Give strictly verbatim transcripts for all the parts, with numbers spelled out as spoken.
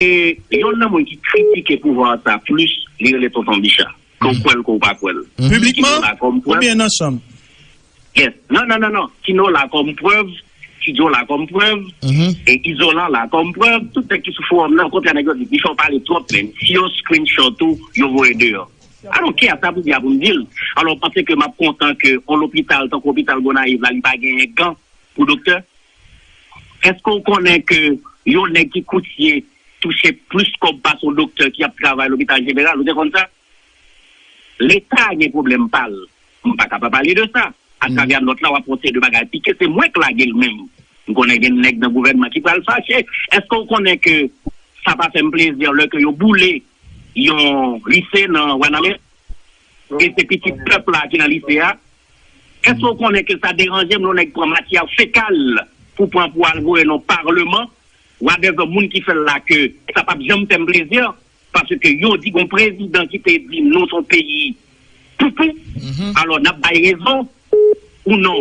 E youn nan moun ki kritike pouvwa sa plis, li rele Tonton Bicha. Ke w kwè l, ke w pa kwè l. Ki nou la kòm prèv. Yes. Non, non, non, non. Ki nou la kòm prèv. Studio la kòm prèv. E Izolan la kòm prèv. Tout nèg ki sou fowòm nan, okontrè, nèg yo di, Bicha, w pale twòp, men si yo screenshot ou, yo voye deyò. I don't care, sa pou di a pou m di l. Alò, w panse ke m ap kontan ke yon lopital, tankou lopital Gonayiv la, li pa genyen gan pou doktè? Èske w konnen ke yon nèg ki koutye touche plis kòb pase yon doktè ki ap travay lopital jeneral? Ou te konn sa? Leta gen pwoblèm pa l. M pa ka pa pale de sa. Atravè nòt la, w ap wè yon seri de bagay pike, se mwen k lage l menm. M konnen gen nèg nan gouvènman ki pral fache. Èske w konnen ke sa pa fè m plezi lè ke yo boule yon lise nan Wanament? E se pitit pèp la ki nan lise a? Èske w konnen ke sa deranje m lè yon nèg pran matyè fekal pou pran pou al voye nan palman? Whatever moun ki fè l la, ke sa p ap janm fè m plezi, paske yo di gon prezidan ki te di nou se yon peyi poupou. Alò, n ap bay rezon ou non?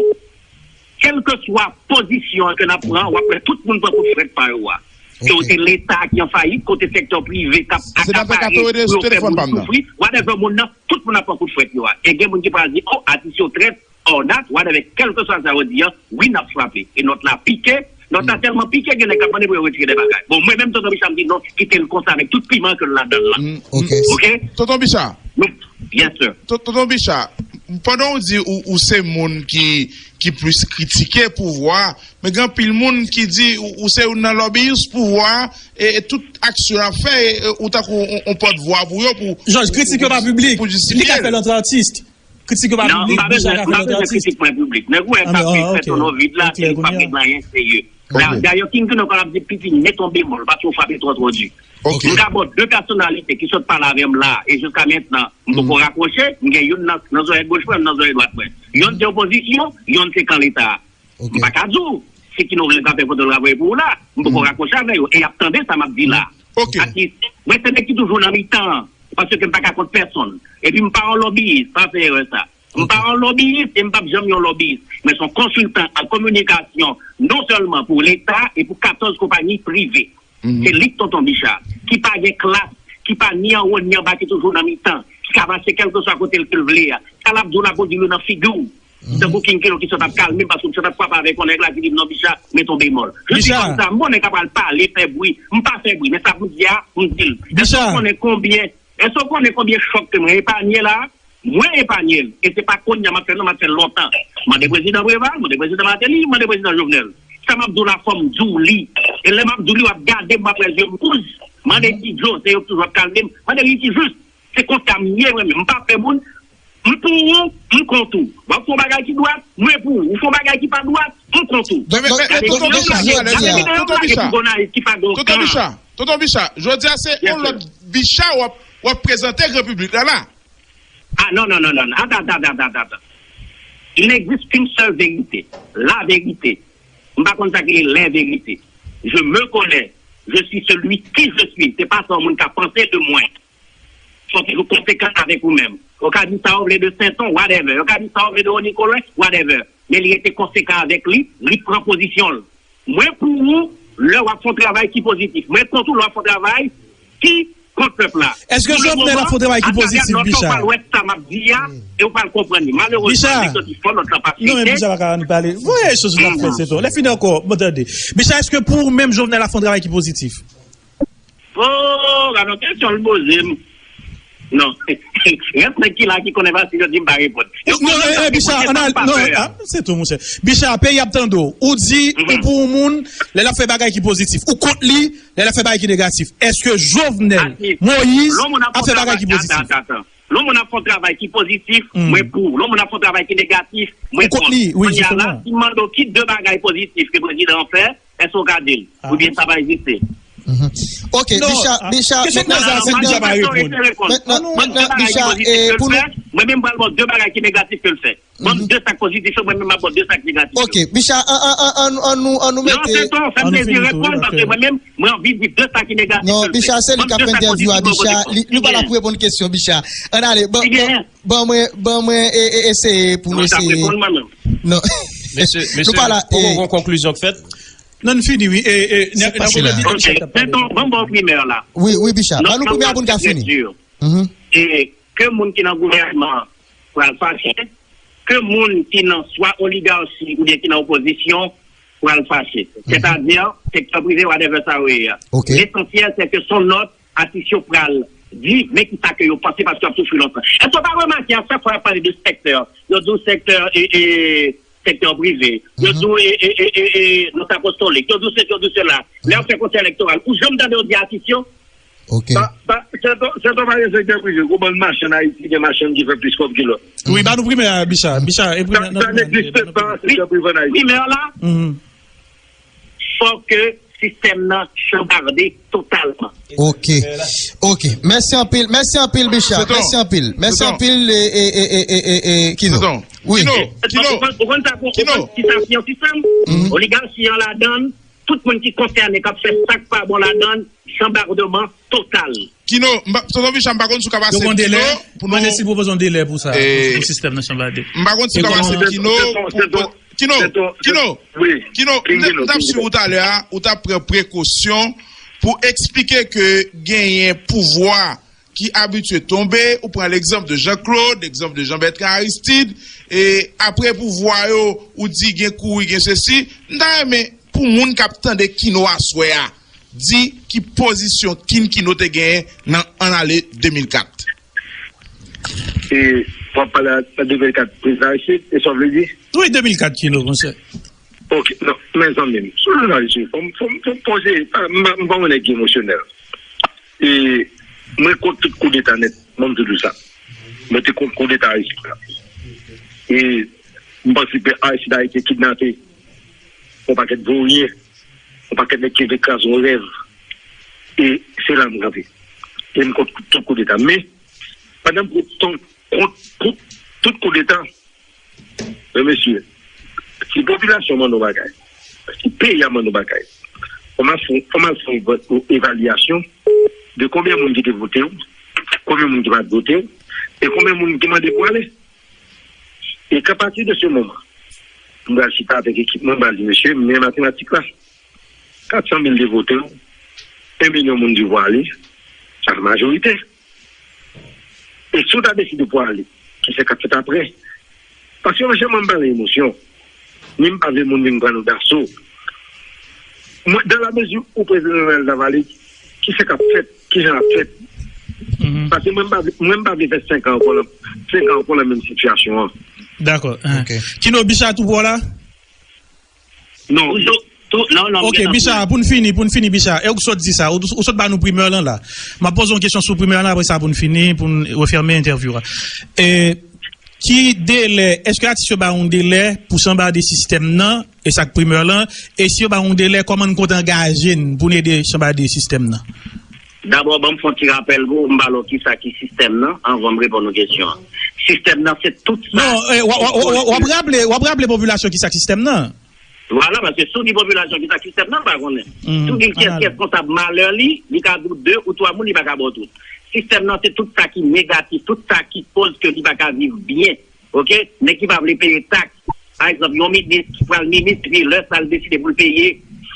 Kèlkeswa pozisyon ke n ap pran, w ap wè tout moun pran kout frèt pa yo a. Ke w te Leta ki an fayit, ke w te sektè prive k ap akapare pou yo fè moun soufri, whatever moun nan, tout moun ap pran kout frèt yo a. E gen moun ki pral di, oh, atis yo trèt, or not, whatever, kèlkeswa sa yo di an, wi, n ap frape. E nòt la pike, nòt la tèlman pike, gen nèg k ap mande pou yo retire de bagay. Bon, mwen menm, Tonton Bicha, m di non, kite l konsa avèk tout piman ke l ladan l la. Oke? Tonton Bicha. Yes, sir. Tonton Bicha, pandan w di ou, ou se moun ki, ki plis kritike pouvwa, men gen anpil moun ki di ou, ou se youn nan lobbyist pouvwa, e, e tout aksyon y ap fè, e, ou tankou on, on pòtvwa pou yo, pou, Jòj, kritik yo pa piblik. Li ka fè l ant atis. Kritik yo pa piblik, Bicha ka fè l ant atis. Kritik mwen piblik. Nèg ou wè k ap fè tono vid la, se li k pa gen anyen serye. Dayè, King Kino konn ap di, piti, met yon bemòl, paske w frape twò, twò di. M ka ba w de pèsonalite ki sot pale avè m la, e jiska mentnan, m poko rakwoche, m gen youn nan, nan zòrèy goch mwen, youn nan zòrèy dwat mwen. Youn se opozisyon, youn se kan Leta. M pa ka di w, se ki nou vle frape, kote l ka voye pou ou la, m poko rakwoche avè yo, e y ap tande sa m ap di la. Atis, mwen se nèg ki toujou nan mitan an, paske m pa ka kont pèsonn. Epi m pa yon lobbyist, pa fè erè sa. M pa yon lobbyist e m p ap janm yon lobbyist. Mwen se yon konsiltan an kominikasyon, non sèlman pou Leta e pou katòz konpayi prive. Se li k Tonton Bicha, ki pa gen klas, ki pa ni anwo ni anba, ki toujou nan mitan, ki ka mache kèlkeswa kote l ke l vle a. Sa l ap di w la pou di l nan figi w. Tankou King Kino ki sot ap kalme m, paske m sot ap frape avèk yon nèg la ki di m non, Bicha, met yon bemòl. Je suis comme ça, m konnen k ap pral pale, fè bri, m pa fè bri, men sa pou m di a, m di l. Èske w konnen konbyen, èske w konnen konbyen chòk ke mwen epanye la? Mwen epanye l. E se pa kounye a m ap fè l non, m ap fè l lontan. Mande prezidan Preval, mande prezidan Martelly, mande prezidan Jovenel. Sa m ap di w la, fò m di w li. E lè m ap di w li, w ap gade m, w ap wè zye m wouj. Mande Ti Djo, se yo k toujou ap kalme m. Mande Ricky Juste. Se konsa m ye mwen menm. M pa pè moun. M pou ou, m kont ou. W ap fè yon bagay ki dwat, mwen pou ou. Ou fè yon bagay ki pa dwat, m kont ou. Gade videyo m lage, gade videyo m lage pou Gonayiv ki pa gen okenn. Tonton Bicha, jodi a se yon lòt Bicha w ap, w ap prezante gran piblik la la. Ah non, non, non, non. Attends, attends, attends, attends. Il n'existe qu'une seule vérité. La vérité. M pa konn sa ki rele lè verite. Je me connais. Je suis celui qui je suis. Se pa sa yon moun ka panse de mwen. Fò w toujou konsekan avèk ou menm. Ou ka di sa w vle de Senton, whatever. Ou ka di sa w vle de Rony Colin, whatever. Men li rete konsekan avèk li, li pran pozisyon l. Mwen pou ou, lè w ap fè yon travay ki pozitif. Mwen kont ou, lè w ap fè yon travay ki kont pèp la. Èske Jovenel ap fè yon travay ki pozitif, Bicha? Pou le moman, atravè nòt la, w pral wè sa m ap di a, e w pral konprann li. Malerezman, nèg yo di fò nòt la pa fete. Non, men Bicha pa ka annik pale. Voye Joseph ap fè Senton. Lè fini ankò, bon, tande. Bicha, èske pou ou menm, Jovenel ap fè yon travay ki pozitif? Oh, gade yon kesyon l poze m. Non. Rès nèg ki la ki konnen pase yo di m pa reponn. Non, eh, eh, Bicha, ann al, non, ah, se tou, monchè. Bicha, peyi ap tande w. Ou di, ou pou yon moun, lè l ap fè bagay ki pozitif. Ou kont li, lè l ap fè bagay ki negatif. Èske Jovenel Moïse ap fè bagay ki pozitif? Lè yon moun ap fè yon travay ki pozitif. Lè yon moun ap fè yon travay ki pozitif, mwen pou. Lè yon moun ap fè yon travay ki negatif, mwen kont. Kounye a la, si m mande w ki de bagay pozitif ke prezidan an fè, èske w ka di l? Oubyen sa pa egziste? Ok, Bicha, Bicha, mentnan, mentnan, mentnan, Bicha, e, pou nou. Mwen menm, m pral ba w de bagay ki negatif ke l fè. Ban m de sa k pozitif yo, mwen menm, m ap ba w de sa k negatif yo. Ok, Bicha, an, an, an, an, an nou, an nou mete. Non, Senton, fè m plezi reponn, paske mwen menm, mwen anvi di de sa ki negatif ke l fè. Non, Bicha, se li k ap entèvyou a, Bicha. Li, li pa la pou reponn kesyon, Bicha. Ann ale, ban, ban, ban mwen, ban mwen, e, e, eseye pou nou eseye. Non. Mesye, mesye, poko gon konklizyon k fèt? Non, n fini, wi. E, e, n ap pase la. Ok, men bon, bon, bon, primè la. Wi, wi, Bicha. Ban nou primè pou n ka fini. E ke moun ki nan gouvènman pral fache, ke moun ki nan swa oligachi oubyen ki nan opozisyon pral fache. Sètadi, sektè prive, whatever sa yo ye a. Lesansyèl, se ke son nòt atis yo pral di, men ki sa ke yo panse paske yo ap soufri lontan. Èske w pa remake a chak fwa y ap pale de sektè, yo di w sektè e, e, sektè prive, yo di w e, e, e, e, e, nòt apostolik, yo di w sesi, yo di w sela. Lè y ap fè konsèy elektoral, ou janm tande yo di atis yo? Ok. Sèto pa gen sektè prive, gwo bann machann Ayiti, gen machann ki fè plis kòb ke lòt. Wi, ba nou primè a, Bicha. Bicha, e primè nan. Sa n'existe pas, sektè prive an Ayiti. Primè la, fò ke sistèm nan chanbarde totalman. Ok. Ok. Mèsi anpil. Mèsi anpil, Bicha. Mèsi anpil. Mèsi anpil, e, e, e, e, e, e, Kino. Wi. Kino. Kino. Ou konn sa pou ou konn ki sa ki yon sistèm? Oligachi an ladan, tout moun ki konsène k ap fè sa k pa bon ladan, chanbardeman total. Kino, tonton Bicha, m pa konn si w ka pase Kino pou nou. Mande si l pwopoze yon delè pou sa, pou sistèm nan chanbarde. M pa konn si w ka pase Kino pou Kino, Kino, Kino, m t ap swiv ou talè a, ou t ap pran prekosyon pou eksplike ke genyen pouvwa ki abitye tonbe, ou pran legzanp de Jean Claude, legzanp de Jean Bertrand Aristide, e apre pouvwa yo, ou di gen kouri, gen sesi. M ta renmen pou moun k ap tande Kino aswè a, di ki pozisyon King Kino te genyen nan an ale de mil kat. E w ap pale a de mil kat prezidan Aristide, e sa w vle di? Wi, de mil kat Kino, monchè. Ok, non, mezanmi m, sou jounalis yo, fò m fò m fò m poze, m pa m pa yon nèg ki emosyonèl. E mwen kont tout koudeta nèt, mwen m toujou di w sa. Mwen te kont koudeta Aristide la. E m panse ke Aristide a rete kidnape yon pakèt voryen, yon pakèt nèg ki vle kraze yon rèv. E se la m kanpe. E m kont tout koudeta. Men, pandan m kont kont tout koudeta, men mesye, si popilasyon mande yon bagay, si peyi a mande yon bagay, fò m al fè yon evalyasyon de konbyen moun ki te vote w, konbyen moun ki pa t vote w, e konbyen moun ki mande pou ale. E kapati de se moman, m pral chita avèk ekip mwen, m pral di, mesye, men matematik la. Kat san mil te vote w, en milyon moun di w ale, sa majorite. E si w ta deside pou ale, kisa k ap fèt apre? Paske mwen, mwen pa nan emosyon, ni m pa vle moun vin pran nou daso. Mwen, dans la mesure où prezidan Jovenel ta pale, kisa k ap fèt? Kijan l ap fèt? Paske mwen, m pa vle, mwen, m pa vle fè senk an ankò nan, senk an ankò nan menm sitiyasyon an. Dakò. Kino, Bicha tou pran w la? Non. Ok, Bicha, pou n fini, pou n fini, Bicha, e ou k sot di sa, ou sot ba nou primè lan la. M ap poze yon kesyon sou primè lan, apre sa pou n fini, pou n refèmen entèvyou a. Ki delè, èske atis yo ba yon delè pou chanbade sistèm nan, e sa k primè lan, e si yo ba yon delè, kòman n konte angaje n pou n ede chanbade sistèm nan? Dabò, ban m fè yon ti rapèl pou ou, m pale w kisa ki sistèm nan, anvan m reponn ou kesyon an. Sistèm nan se tout sa. Non, w ap raple, w ap raple popilasyon kisa k sistèm nan. Vwala, paske si w di popilasyon kisa k sistèm nan, l pa konnen. Si w di l ki reskonsab malè li, li ka di w de ou twa moun, li pa ka ba w tout. Sistèm nan se tout sa ki negatif, tout sa ki koz ke li pa ka viv byen. Oke? Nèg ki pa vle peye taks. Pa egzanp, yon minis ki pral minis, epi lè sa l deside pou l peye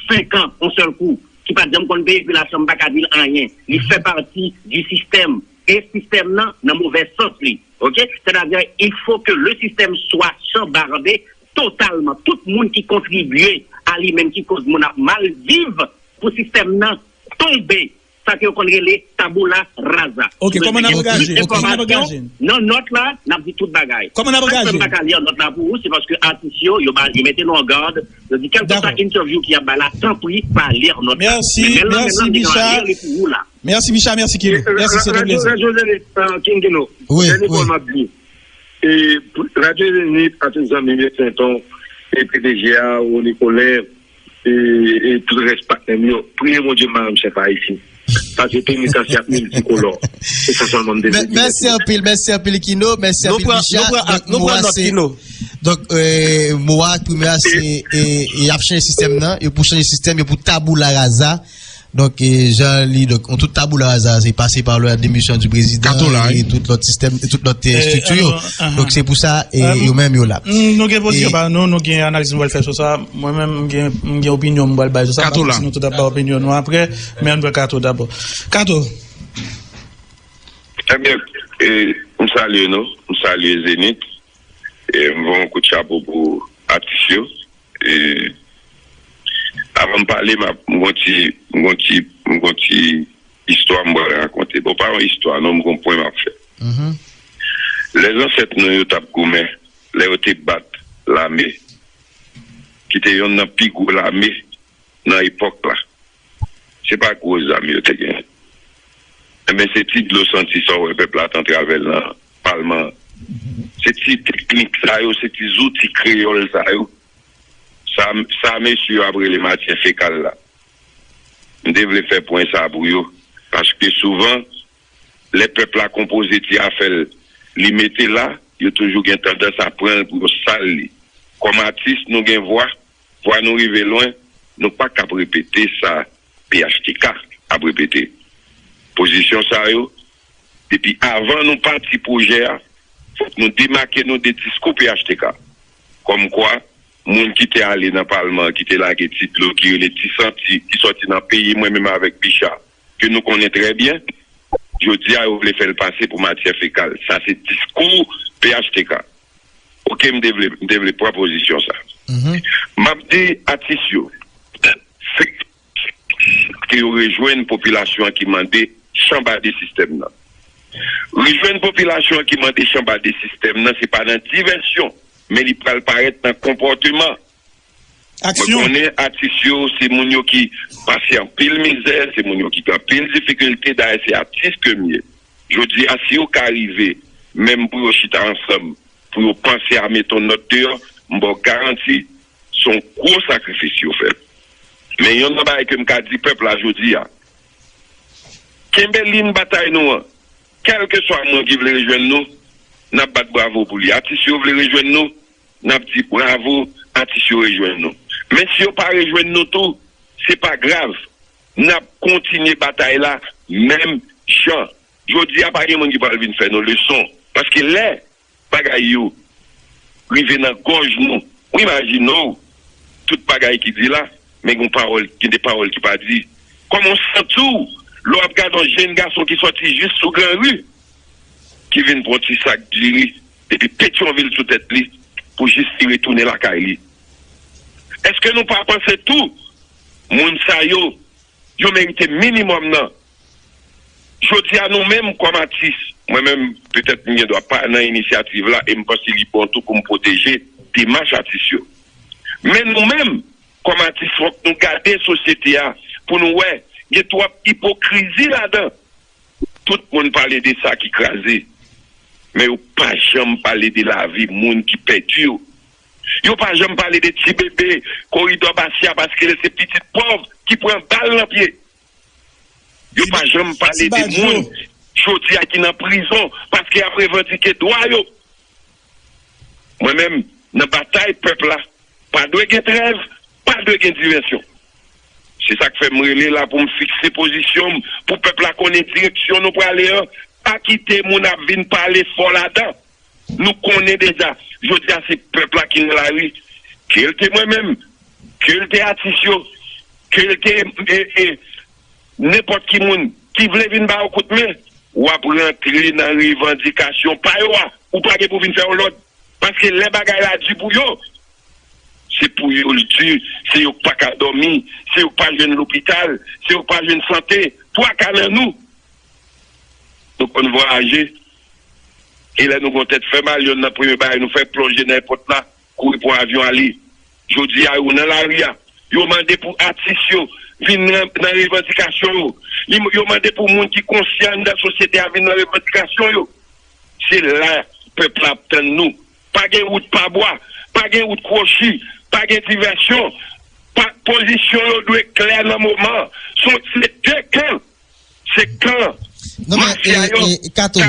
senk an yon sèl kou, ki pa t janm konn peye, epi la chanm pa ka di l anyen. Li fè pati di sistèm. E sistèm nan, nan movè sans li. Oke? Sètadi, il faut que le système soit chambardé totalement. Tout moun ki kontribye a li menm, ki koz moun ap mal viv pou sistèm nan tonbe. Sa ke yo konn rele tabula rasa. Ok, kòman n ap angaje? Ok, kòman n ap angaje? Nan nòt la, n ap di tout bagay. Kòman n ap angaje? Sa k fè m pa ka li nòt la pou ou, se paske atis yo, yo ba, yo mete nou an gad, yo di kèlkeswa entèvyou ki ap bay la, tanpri, pa li nòt la. Mèsi, mèsi, Bicha. Mèsi, Bicha, mèsi, Kino. Mèsi, se te plezi. Radyo Zenit, King Kino. Wi, wi. Dènye pawòl m ap di. E, Radyo Zenit, atis zanmi m yo, Senton, e, P D G a, Rony Colin, e, e tout rès patnè m yo, priye Bondye m pa janm chèf Ayiti. Paske peyi m nan se ap miltikolò. Se sa sèlman m te vle di. Mèsi anpil, mèsi anpil Kino, mèsi anpil Bicha. Nou pran nòt Kino. Donk, mo a ak primè a se, e, y ap chanje sistèm nan, yo pou chanje sistèm, yo pou tabula rasa. Donk, e, jan li, donk, yon tout tabula rasa, se pase pa la demisyon di prezidan e tout lòt sistèm, e tout lòt, e, estrikti yo. Donk, se pou sa, e, yo menm yo la. Nou gen pozisyon pa nou, nou gen analiz nou pral fè sou sa. Mwen menm, m gen, m gen opinyon m pral bay sou sa. M pa konn si nou tout ap bay opinyon nou apre, men ann pran Kato dabò. Kato. Ebyen, e, m salye nou, m salye Zenith, e, m voye yon kout chapo pou atis yo. E, avan m pale, m ap, m gon ti, m gon ti, m gon ti istwa m pral rakonte. Bon, pa yon istwa, non, m gon pwen m ap fè. Lè zansèt nou yo t ap goumen, lè yo te bat lame, ki te yonn nan pi gwo lame nan epòk la, se pa gwo zam yo te genyen. Enben, se ti dlo santi sa w wè pèp la t antre avè l nan palman an. Se ti teknik sa yo, se ti zouti kreyòl sa yo. Sa, sa mesye yo ap rele matyè fekal la. M te vle fè pwen sa pou yo. Paske souvan, lè pèp la konpoze ti afè l, li mete la, yo toujou gen tandans a pran l pou yo sal li. Kòm atis, nou gen vwa, vwa nou rive lwen, nou pa k ap repete sa P H T K ap repete. Pozisyon sa yo, depi avan nou pati pwojè a, fòk nou demake nou de diskou P H T K. Kòmkwa, moun ki te ale nan palman, ki te lage ti dlo, ki rele ti santi, ki sòti nan peyi mwen menm avèk Bicha, ke nou konnen trè byen, jodi a yo vle fè l pase pou matyè fekal. Sa se diskou P H T K. Oke, m te vle, m te vle pran pozisyon sa. M ap di atis yo, se ke yo rejwenn popilasyon an ki mande chanba de sistèm nan. Rejwenn popilasyon an ki mande chanba de sistèm nan, se pa nan divèsyon, men li pral parèt nan konpòteman. Mwen konnen atis yo, se moun yo ki pase anpil mizè, se moun yo ki gen anpil difikilte, dayè se atis ke m ye. Jodi a, si yo ka rive, menm pou yo chita ansanm, pou yo panse a mete yon nòt deyò, m ba w garanti, se yon gwo sakrifis yo fè. Men yonn nan bagay ke m ka di pèp la jodi a, kenbe liy batay nou an, kèlkeswa moun ki vle rejwenn nou, n ap bat bravo pou li. Atis yo vle rejwenn nou, n ap di bravo, atis yo rejwenn nou. Men si yo pa rejwenn nou tou, se pa grav, n ap kontinye batay la menm jan. Jodi a, pa gen moun ki pral vin fè nou leson. Paske lè bagay yo rive nan gòj nou, ou imajine w, tout bagay ki di la, men gen pawòl, gen de pawòl ki pa di. Kòman w santi w lè w ap gade yon jenn gason ki sòti jis sou Gran Ri, ki vin pran ti sak diri epi Petyonvil sou tèt li pou jis li retounen lakay li? Èske nou pa panse tou, moun sa yo, yo merite minimòm nan? Jodi a, nou menm kòm atis, mwen menm, petèt m gen dwa pa nan inisyativ la e m panse li bon tou pou m pwoteje demach atis yo. Men nou menm, kòm atis, fòk nou gade sosyete a pou nou wè gen twòp ipokrizi ladan. Tout moun pale de sa ki kraze, men yo pa janm pale de lavi moun ki pèdi yo. Yo pa janm pale de ti bebe koridò Basya paske se pitit pòv ki pran bal nan pye. Yo pa janm pale de moun jodi a ki nan prizon paske y ap revandike dwa yo. Mwen menm, nan batay pèp la, pa dwe gen trèv, pa dwe gen divèsyon. Se sa k fè m rele la pou m fikse pozisyon m, pou pèp la konnen direksyon nou prale an. Pa kite moun ap vin pale fò ladan. Nou konnen deja, jodi a se pèp la ki nan lari. Ke l te mwen menm, ke l te atis yo, ke l te, e, e, nenpòt ki moun ki vle vin ba yo kout men, w ap rantre nan revandikasyon pa yo a. Ou pa gen pou vin fè yo lòd. Paske lè bagay la di pou yo, se pou yo l di, se yo k pa ka dòmi, se yo k pa jwenn lopital, se yo k pa jwenn sante. Twa ka nan nou, nou konn vwayaje. E lè nou gon tèt fè mal, yonn nan premye bagay nou fè, plonje nan èpòt la, kouri pran avyon ale. Jodi a, yo nan lari a. Yo mande pou atis yo vin nan, nan revandikasyon yo. Li, yo mande pou moun ki konsyan anndan sosyete a vin nan revandikasyon yo. Se la pèp la ap tann nou. Pa gen wout pa bwa, pa gen wout kwochi, pa gen divèsyon. Pa, pozisyon yo dwe klè nan moman. Se, se de kan. Se kan Non, men, e, e, Kato,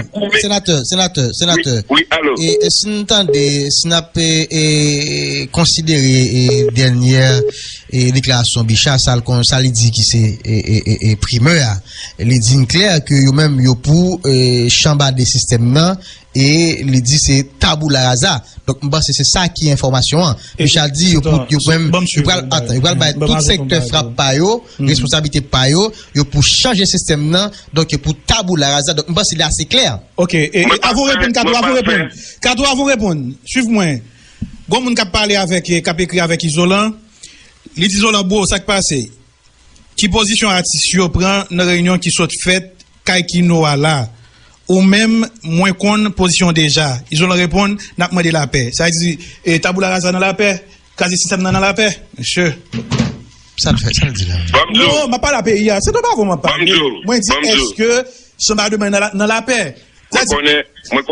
senatè, senatè, senatè. Wi, alo. E, e si n tande, si n ap, e, e, konsidere, e, dènyè, e, deklarasyon Bicha, sa l kon, sa li di ki se, e, e, e, e, primè a. Li di n klè ke yo menm, yo pou, e, chanbade sistèm nan, e li di se tabula rasa. Donk, m panse se sa ki enfòmasyon an. Bicha di, yo pou, yo menm, yo pral, atan, yo pral bay tout sektè frap pa yo, responsablite pa yo, yo pou chanje sistèm nan, donk yo pou tabula rasa. Donk, m panse li ase klè. Ok, e, e, avan w reponn, Kato, avan w reponn. Kato, avan w reponn, swiv mwen. Gon moun k ap pale avèk, e, k ap ekri avèk Izolan. Li di Izolan, bro, sa k pase? Ki pozisyon atis yo pran nan reyinyon ki sot fèt kay Kino a la? Ou menm, mwen konn pozisyon w deja. Izolan reponn, n ap mande lapè. Sa vle di, e, tabula rasa nan lapè? Kraze sistèm nan nan lapè? Mesye. Sa l fè, sa l di la? Non, m ap pale a peyi a. Se de pavon m ap pale. Mwen di, èske chanbadman nan la, nan lapè? Sa di,